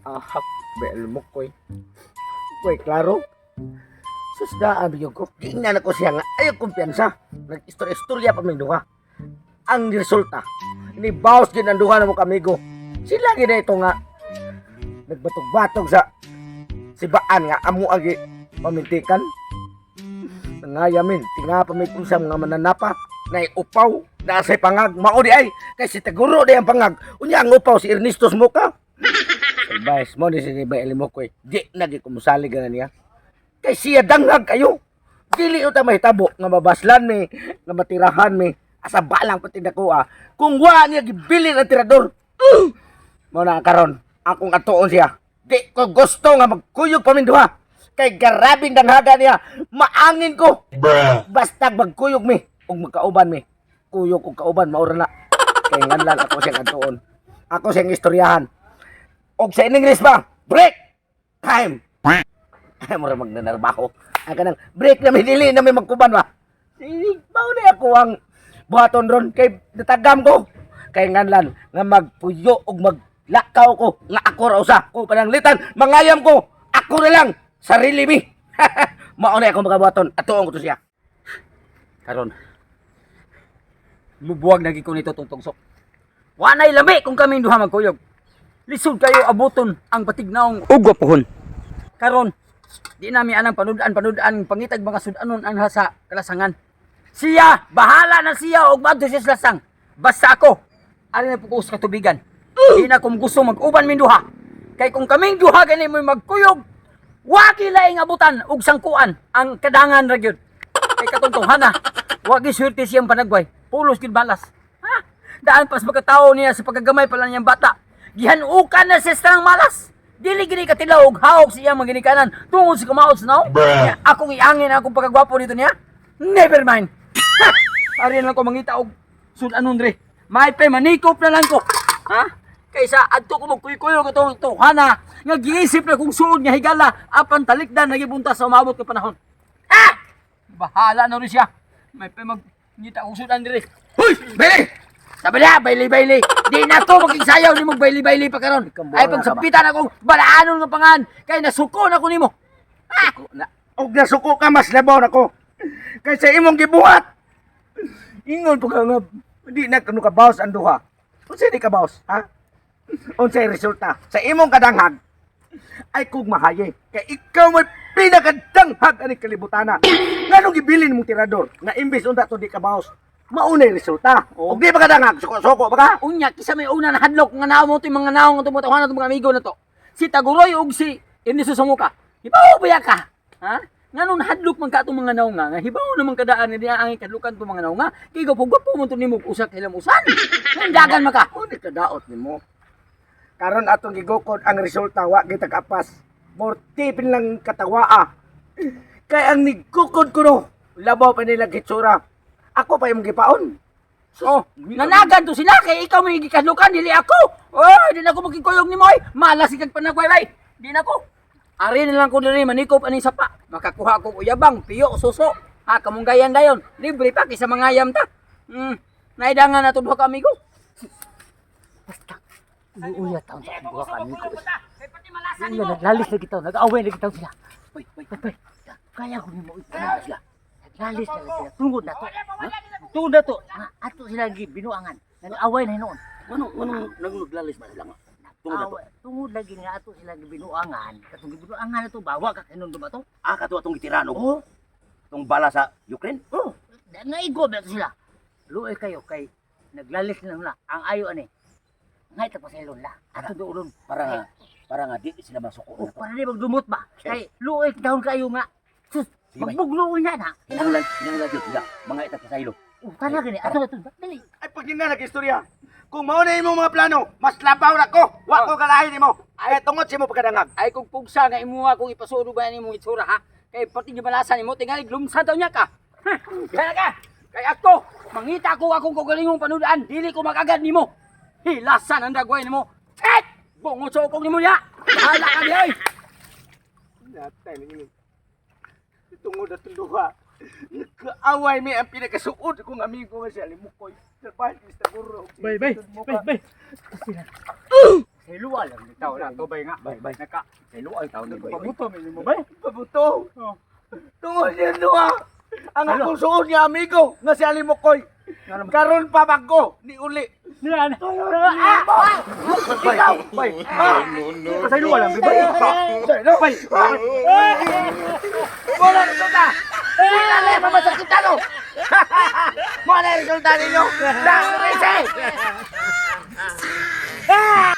Ahak, bel mo koy. Koy, klaro. Sus daan ko. Giingnan ako siya nga ayaw kumpiyansa. Nag-istorya-istorya pa may duha. Ang resulta, ni bawas din ang duha na mo kamigo. Sila gid ito nga nagbatog-batog sa sibaan nga amo agi pamintikan. Nangayamin, tinga pa may kung sa mga mananapa na upaw na say pangag mao di ay kay si Taguro di ang pangag unya ang upaw si Ernesto Smoka. Advice mo ni si Bay Alimokoy, di nagi kumusali ganan niya. Kay siya danghag kayo. Dili uta mahitabo nga mabaslan mi, nga matirahan mi, asa balang pati dako ah. Kung wa niya gibilin ang tirador. Mo na karon, akong atuon siya. Di ko gusto nga magkuyog pa min duha. Kay garabing danghaga niya, maangin ko. Bruh. Basta magkuyog mi ug magkauban mi. Kuyog ug kauban maura na. Kay nganlan ako siyang atuon. Ako siyang istoryahan. Og sa English ba? Break time. Ay, mura magnanarbaho. Ang kanang break na may dili na may magkuban ba. Sige, mao na ako ang buhaton ron kay natagam ko. Kay nganlan nga magpuyo og maglakaw ko nga ako ra usa ko pananglitan mangayam ko ako na lang sarili mi. Mao na ako makabuhaton, atuon ko to siya. Karon, mubuwag na gid ko nito tong tugsok. Wa nay lami kung kaming duha magkuyog. Lisod kayo abuton ang patignaong ug gwapuhon. Karon, di nami anang panud-an pangitag mga sudanon ang sa kalasangan. Siya, bahala na siya og maadto siya sa lasang. Basta ako, ari na pukos katubigan. Di na kung gusto mag-uban min duha. Kay kung kaming duha gani mo'y magkuyog, wa laing abutan og sangkuan ang kadangan ra gyud. Kay katong tunghana, wa gyud swerte siyang panagway. Pulos gyud balas. Ha? Daan pas makatao niya sa pagkagamay pa lang niyang bata. Gihanukan na siya sa tanang malas. Dili gini katilaw og hawok sa iyang mga ginikanan tungod sa kamaot sa naong. Bruh. Niya, akong iangin ang akong pagkagwapo dito niya. Never mind. Ha! Ari lang ko mangita og sudanon dre. May pe manikop na lang ko. Ha? Kaysa adto ko magkuy-kuyo katong tunghana nga giisip na kung suod nga higala apan talikdan nagibunta sa umabot nga panahon. Ha! Bahala na rin siya. May pe mag ngita kong sudan dire. Hoy, Bele! Sabi niya, bayli-bayli. Di na ko magigsayaw ni mo bayli-bayli pa karon. Ay pagsapitan akong balaanon nga pangan kay nasuko na ko nimo. Ha! Na, og nasuko ka mas labaw nako. Kaysa imong gibuhat. Ingon pa ka nga di na kuno ka bawas ang duha. Unsa di ka bawas, ha? Unsay resulta sa imong kadanghag? Ay kung mahaye kay ikaw may pinakadanghag ani kalibutana. Nganong gibilin mong tirador nga imbes unta to di ka bawas? Maunay resulta. Og di ba kadanghag, suko-suko ba ka? Unya kisa may una na hadlok nga naong mo to yung mga naong nga tumutawahan na itong mga amigo na to. Si Taguroy ug si Ernesto Samuka. Hibaw ba ya ka? Ha? Nganong nahadlok man ka itong mga naong nga? Nga hibaw naman kadaan nga diya ang kadlukan itong mga naong nga. Kay gwapo-gwapo mo to nimo usa ka hilamusan. Nandagan man ka. Uni kadaot nimo. Karon atong gigukod ang resulta wa kita kaapas. Morti pin lang katawaa. Kay ang nigukod ko no, labaw pa nila gitsura. Ako pa imong gipaon. Oh, nanagan to sila kay ikaw may gikadlukan dili ako. Oh, di na ako makikuyog nimo ay. Malas ikag panagway bay. Di na ko. Ari na lang ko diri manikop aning sapa. Makakuha ko uyabang, piyo, suso. Ha, kamunggayan dayon. Libre pa kaysa mangayam ta. Naidangan na to duha ka amigo. Uya taon sa akong duha ka amigo. Uya, naglalis na kita, nag-away na kita sila. Uy, uy, uy, kaya ko nimo itanong sila. Naglalis na sila, tungod na to. Ha? Tungod na to, nga ato sila binuangan. Nag-away na hinuon. Nganong naglalis ba sila nga? Tungod na to. Away, tungod lagi nga ato sila gibinuangan. Katong gibinuangan na to, bawa ka kanon ba to? Ah, kato atong gitiran og Oo. tong bala sa Ukraine. Oh, naigo ba to sila? Luoy kayo kay naglalis na nila. Ang ayo ani. Ngay tapasilon la. Ato doon. Para nga di sila masuko Oh, na to. para di magdumot ba? Kay luoy taon kayo nga. Sus, Sige, bay. magbuglo na na. Kinahanglan gyud nga mga itag pasaylo. Oh, tara gani. Ato ato. Dali. Ay pag nag istorya. Kung mao na imong mga plano, mas labaw na ko. Wa ko galahin nimo. Ay tungod sa imo pagkadanghag. Ay kung pugsa nga imuha kung ipasudo ba nimong itsura ha. Kay pati gibalasan nimo tingali glumsa daw niya ka. Ha, Kaya ka. Kay ako, mangita ko akong kaugalingong panudaan, dili ko magagad nimo. Hilasan ang dagway nimo. Tet! Bungo sokong nimo niya. Bahala ka diay. Natay ni. Tungod atong duha. Nagkaaway mi ang pinakasuod kong amigo nga si Alimukoy. Trabaho ni Mr. Guro. Bay, bay, bay, bay. Pasayloa lang bitaw na to bay nga. Bay, bay. Naka Pasayloa taon ni bay. pabuto mi nimo bay. Pabuto. Oh. Tungod niya duha. Ang akong suod nga amigo nga si Ali Mukoy. Karon pa bago ni uli. Niyan. Ah! Ikaw! Bay. Ah! Pasayloa lang bay. Sino? Bay. Wala resulta! Wala na yung mamasakitan o! Wala resulta ninyo! Dang Rise! Ah!